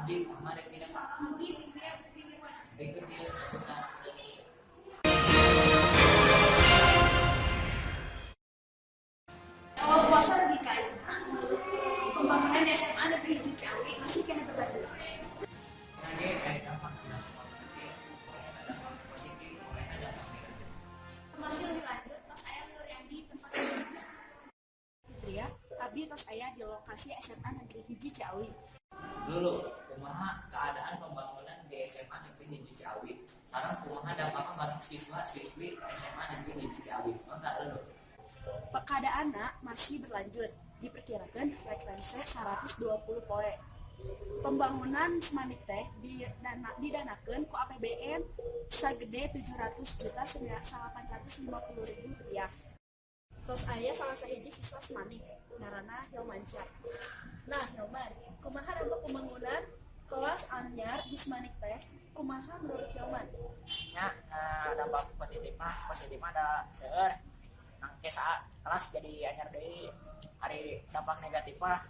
Abdi Muhammad Epina. Abdi Fitria Putri Nirwana. Berikut dia seputar Indonesia. Awal puasa lebih kaya. Pembangunan SMA Negeri 1 Ciawi masih keneh berlanjut. Nage aya dampak dina pembangunan ge, boleh dampak positif, boleh dampak negatif. Masih lebih lanjut, tos aya Lulu Riandi tempat. Fitria, abdi tos aya di lokasi SMA Negeri 1 Ciawi. Lulu, kumaha keadaan pembangunan di SMA Negeri 1 Ciawi? Sareng kumaha dampakna bagi siswa-siswi SMA Negeri 1 Ciawi? Mangga, Lulu. Keadaanna masih berlanjut, diperkirakan rek rengse 120 poe. Pembangunan Smanik teh didanakeun ku APBN sagede 700 juta 850 ribu rupiah. Tos aya salah sahiji siswa Smanik, ngaranna Hilmansyah. Nah, Hilman, kumaha dampak pembangunan kelas anyar di Smanik teh? Kumaha menurut Hilman? Nya dampak positif mah ada seueur nang sa kelas jadi anyar deui. Ari dampak negatif mah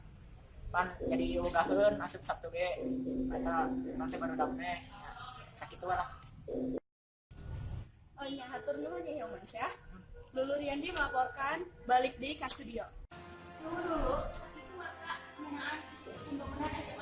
pan jadi ugaheun asup Sabtu ge eta nanti baru teh nya, sakitu lah. Oh iya, hatur nuhun ya, Hilmansyah. Lulu Riyandi melaporkan balik di ka studio. Dulu dulu, sakitu maka ngeunaan pembangunan SMA.